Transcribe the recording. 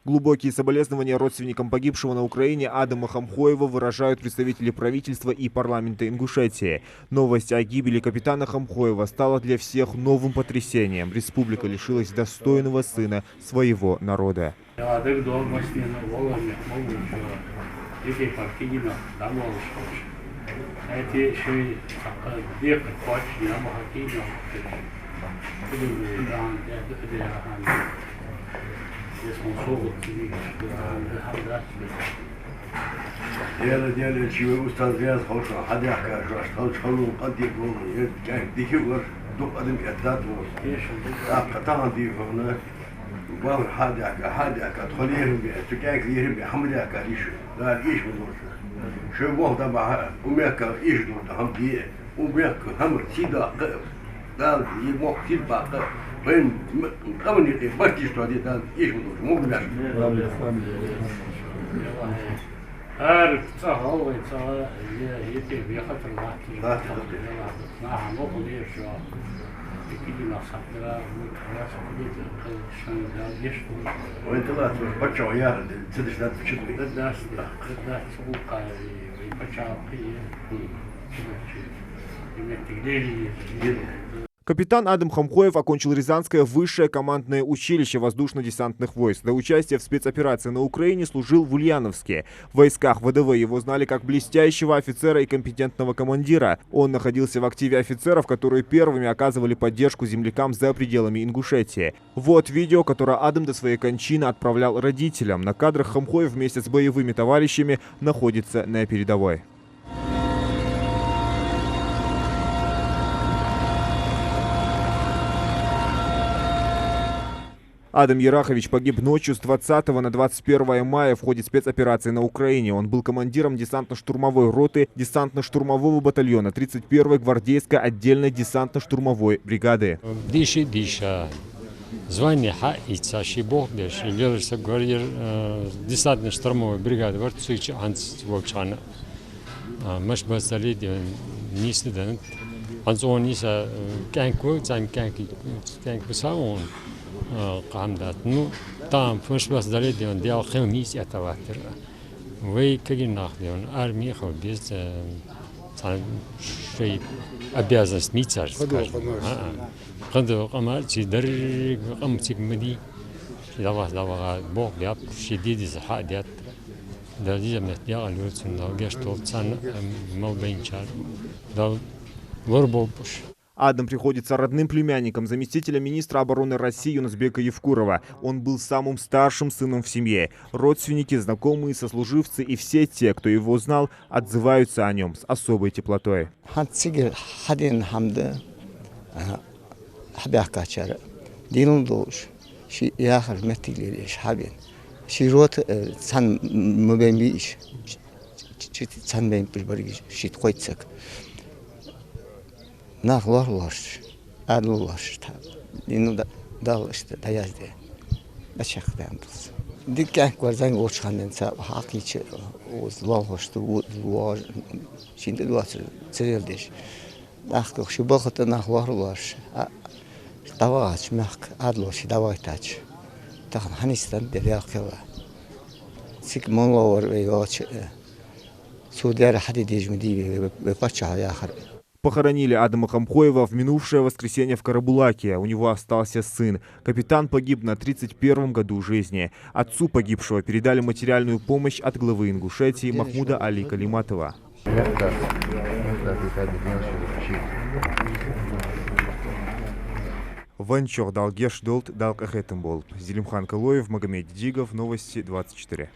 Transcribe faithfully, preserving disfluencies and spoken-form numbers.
Глубокие соболезнования родственникам погибшего на Украине Адама Хамхоева выражают представители правительства и парламента Ингушетии. Новость о гибели капитана Хамхоева стала для всех новым потрясением. Республика лишилась достойного сына своего народа. Ягӏа дагадоагӏа массанена, валлахӏи, мехка ма вий, дика паркигина дӏаболаш хилча. Хӏаьта шоай цхьаккха декхар кхоачаш, я ма хьакийна хилча. Кулуби даьхан, тӏехьа дуӏа даьхан. Эс ма согӏа ца дигаш, даьхан, даьхан дац. Дела, Дела, чи вай устаз вяз ховша, хьадаьхка шоаш, тхалчу халон къа дика волу, е кӏаьнк дика вар, дукха адам эттад волу. ТӀаккха тахана дийхьа хьуна, бахар хьадаьхка, хьадаьхка, тхо лерам бе, цу кӏаьнк лерам бе, хьамадаьхка иша, Дала иша ма лорша. Шоай воху дабахьа, у мехках иша дурда хьама де, у мехках хьамар сий даккха, Дала и мохк сий баккха, вайн м-, къаман юкъе барт иштта де, Дала иша ма лорша. Муха беш. ХӀара цӀа хьал вай цӀа е, е те бехатар латташ. Латташ, да. Наха мохк леш йо. И кигина сахтара, вот, раз кулида, шан да еш. Вай тала цо паччахь яра, цидиш да чуд. Да, да, да, да, цу кай, вай паччахь кхе. И меттиг лели. Капитан Адам Хамхоев окончил Рязанское высшее командное училище воздушно-десантных войск. До участия в спецоперации на Украине служил в Ульяновске. В войсках В Д В его знали как блестящего офицера и компетентного командира. Он находился в активе офицеров, которые первыми оказывали поддержку землякам за пределами Ингушетии. Вот видео, которое Адам до своей кончины отправлял родителям. На кадрах Хамхоев вместе с боевыми товарищами находится на передовой. Адам Ерахович погиб ночью с двадцатого на двадцать первое мая в ходе спецоперации на Украине. Он был командиром десантно-штурмовой роты десантно-штурмового батальона тридцать первой гвардейской отдельной десантно-штурмовой бригады. Дийша, дийша. Звание хьаийца, ший болх беш, лелаш саг вар ер, э, десантно-штурмовой бригада вар, цу чу хьанца волчу хана. А, маш бас дале де, нийса дан. Хьанца он нийса, э, кӀаьнк ву, цхьаьна кӀаьнк, кӀаьнк буса он, э, къам дац. Ну, там маш бас дале де, Дала хила нийса эта ваттар. Вай кагий нах де, арми хила беза, э, цхьа шоай обязанность мийцар, скажем. ХӀаа. Кхыдо къамар ци дерриг къам циг ма дий. ДӀаваха, дӀаваха, болх баьб, ши дидиса хьа а детта. Дала деза метта декъал йойла цунна, Дала гешт долда царна, ам, мел байначарна. Дала лорабойла уьш. Адам приходится родным племянником заместителя министра обороны России Юнусбека Евкурова. Он был самым старшим сыном в семье. Родственники, знакомые, сослуживцы и все те, кто его знал, отзываются о нём с особой теплотой. Хьан цигара хьадена хьамда, а, хьабаьхкачара дийна долуш, ши яхар меттиг лелаеш хьабена. Ши рота, э, цхьаьна ма бен бийш, ч-, ч-, ч-, цхьаьна бен пуш баргиш ши тхойцаг. Нах лорлош, адал лош, та, дийна да-, даллаш да, дӀаязде. ДӀачекхдаьнна дуза. Дика кӀаьнк вар зӀамига волчу ханна ца хьакхийча, уза лоалхош ду, ву-, лоалхош, шин тӀе доацар ца велдеш. ТӀаккха ши балха тӀе нах лорлош, а, дӀавахача мехка адало ши дӀавахийтача. Тахана хьанийсдан де лелхила. Цига ман ловар вай йоцу, э, цо дера хьаде дезаш ма дий вай, вай паччахьо яхар. Похоронили Адама Хамхоева в минувшее воскресенье в Карабулаке. У него остался сын. Капитан погиб на тридцать первом году жизни. Отцу погибшего передали материальную помощь от главы Ингушетии Махмуда-Али Калиматова. Вайн чохь Дала гешт долда, Дала къахетам болба. Зелимхан Калоев, Магомед Дидигов, Новости двадцать четыре.